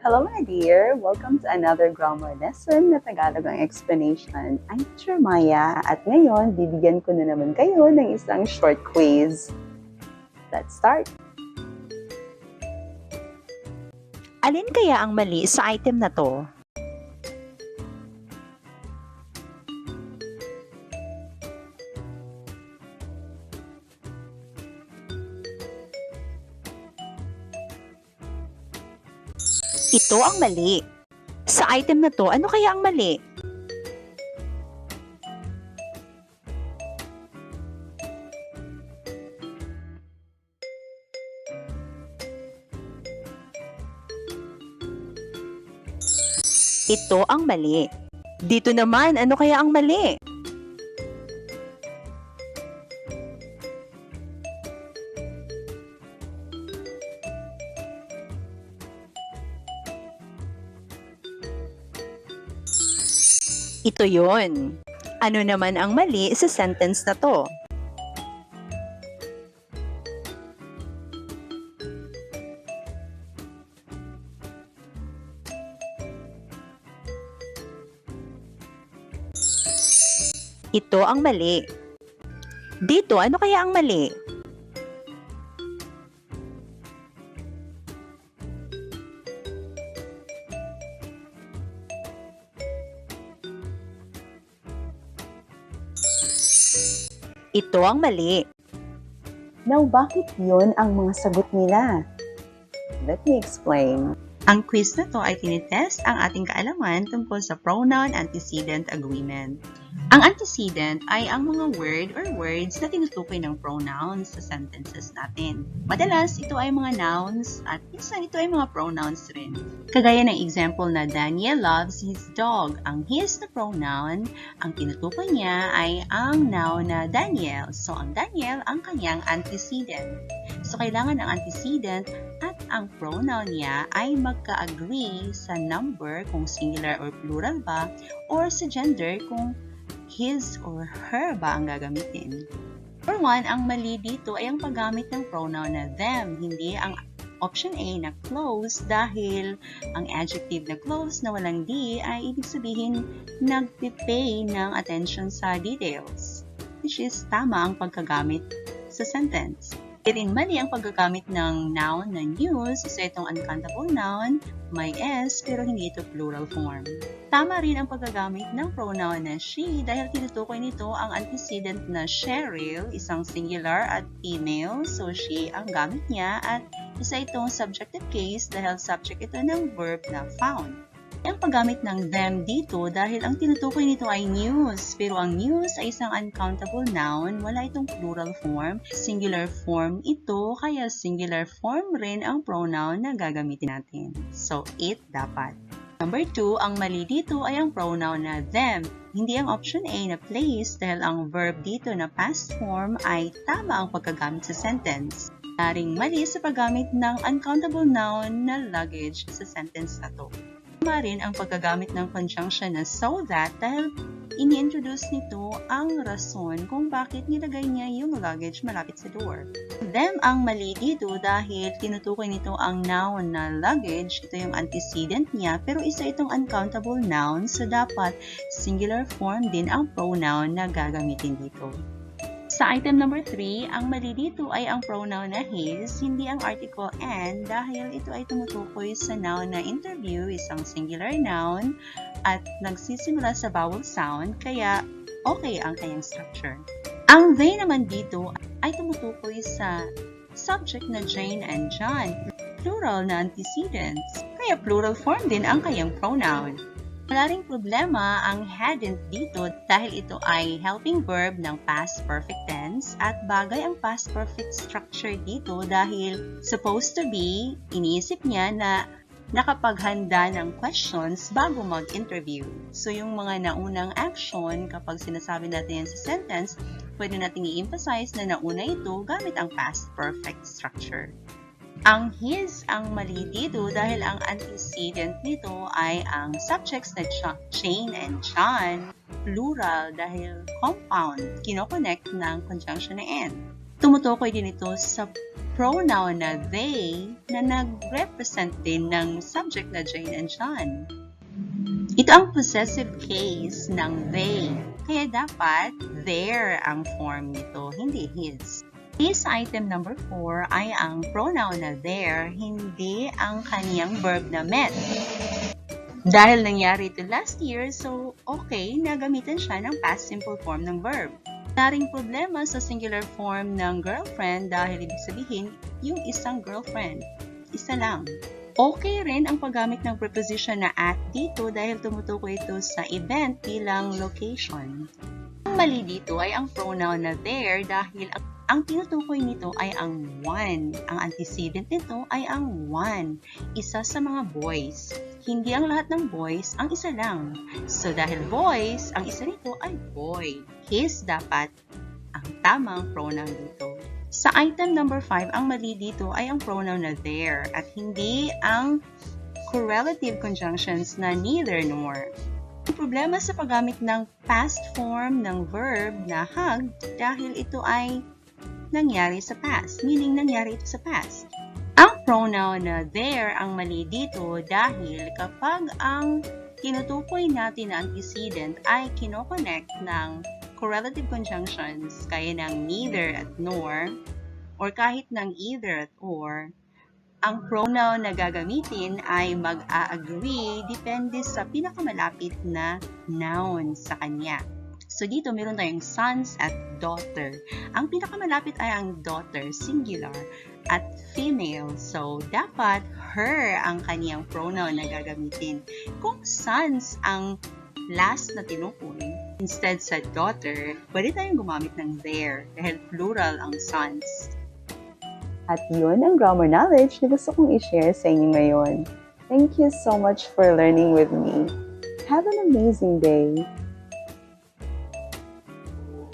Hello, my dear! Welcome to another grammar lesson na Tagalog ang explanation. I'm Teacher Maya at ngayon, bibigyan ko na naman kayo ng isang short quiz. Let's start! Alin kaya ang mali sa item na to? Ito ang mali. Sa item na to, ano kaya ang mali? Ito ang mali. Dito naman, ano kaya ang mali? Ito yon. Ano naman ang mali sa sentence na to? Ito ang mali. Dito, ano kaya ang mali? Ito ang mali. Now, bakit yun ang mga sagot nila? Let me explain. Ang quiz na to ay tinitest ang ating kaalaman tungkol sa pronoun antecedent agreement. Ang antecedent ay ang mga word or words na tinutukoy ng pronouns sa sentences natin. Madalas, ito ay mga nouns at minsan ito ay mga pronouns rin. Kagaya ng example na Daniel loves his dog. Ang his na pronoun, ang tinutukoy niya ay ang noun na Daniel. So, ang Daniel ang kanyang antecedent. So, kailangan ang antecedent at ang pronoun niya ay magka-agree sa number kung singular or plural ba or sa gender kung his or her ba ang gagamitin. For one, ang mali dito ay ang paggamit ng pronoun na them, hindi ang option A na close dahil ang adjective na close na walang D ay ibig sabihin nagpipay ng attention sa details, which is tama ang pagkagamit sa sentence. Hindi rin mali ang paggagamit ng noun na news, isa itong uncountable noun, may S pero hindi ito plural form. Tama rin ang paggagamit ng pronoun na she dahil tinutukoy nito ang antecedent na Cheryl, isang singular at female, so she ang gamit niya at isa itong subjective case dahil subject ito ng verb na found. Ang paggamit ng them dito dahil ang tinutukoy nito ay news, pero ang news ay isang uncountable noun, wala itong plural form, singular form ito, kaya singular form rin ang pronoun na gagamitin natin. So, it dapat. Number 2, ang mali dito ay ang pronoun na them. Hindi ang option A na place dahil ang verb dito na past form ay tama ang pagkagamit sa sentence. Maring mali sa paggamit ng uncountable noun na luggage sa sentence na to. Tama rin ang paggagamit ng conjunction na so that dahil ini-introduce nito ang rason kung bakit nilagay niya yung luggage malapit sa door. Them ang mali dito dahil tinutukoy nito ang noun na luggage, ito yung antecedent niya, pero isa itong uncountable noun, so dapat singular form din ang pronoun na gagamitin dito. Sa item number 3, ang mali dito ay ang pronoun na his, hindi ang article and dahil ito ay tumutukoy sa noun na interview, isang singular noun, at nagsisimula sa vowel sound, kaya okay ang kanyang structure. Ang they naman dito ay tumutukoy sa subject na Jane and John, plural na antecedents, kaya plural form din ang kanyang pronoun. Wala ring problema ang hadn't dito dahil ito ay helping verb ng past perfect tense at bagay ang past perfect structure dito dahil supposed to be, iniisip niya na nakapaghanda ng questions bago mag-interview. So yung mga naunang action, kapag sinasabi natin yan sa sentence, pwede nating i-emphasize na nauna ito gamit ang past perfect structure. Ang his ang mali dito dahil ang antecedent nito ay ang subjects na Jane and John, plural dahil compound, kinoconnect ng conjunction na and. Tumutukoy din ito sa pronoun na they na nag-represent din ng subject na Jane and John. Ito ang possessive case ng they. Kaya dapat their ang form nito, hindi his. Sa item number 4 ay ang pronoun na their, hindi ang kaniyang verb na met. Dahil nangyari ito last year, so okay na gamitin siya ng past simple form ng verb. Wala ring problema sa singular form ng girlfriend dahil ibig sabihin yung isang girlfriend. Isa lang. Okay rin ang paggamit ng preposition na at dito dahil tumutukoy ito sa event bilang location. Ang mali dito ay ang pronoun na their dahil ang tinutukoy nito ay ang one. Ang antecedent nito ay ang one. Isa sa mga boys. Hindi ang lahat ng boys, ang isa lang. So dahil boys, ang isa nito ay boy. His dapat ang tamang pronoun dito. Sa item number 5, ang mali dito ay ang pronoun na their at hindi ang correlative conjunctions na neither nor. Ang problema sa paggamit ng past form ng verb na hugged dahil ito ay nangyari sa past, meaning nangyari ito sa past. Ang pronoun na their ang mali dito dahil kapag ang tinutukoy natin na antecedent ay kinoconnect ng correlative conjunctions kaya ng neither at nor or kahit ng either at or, ang pronoun na gagamitin ay mag-a-agree depende sa pinakamalapit na noun sa kanya. So dito meron tayong sons at daughter. Ang pinakamalapit ay ang daughter, singular, at female. So dapat her ang kaniyang pronoun na gagamitin. Kung sons ang last na tinukoy, instead sa daughter, pwede tayong gumamit ng their dahil plural ang sons. At yun ang grammar knowledge na gusto kong i-share sa inyo ngayon. Thank you so much for learning with me. Have an amazing day!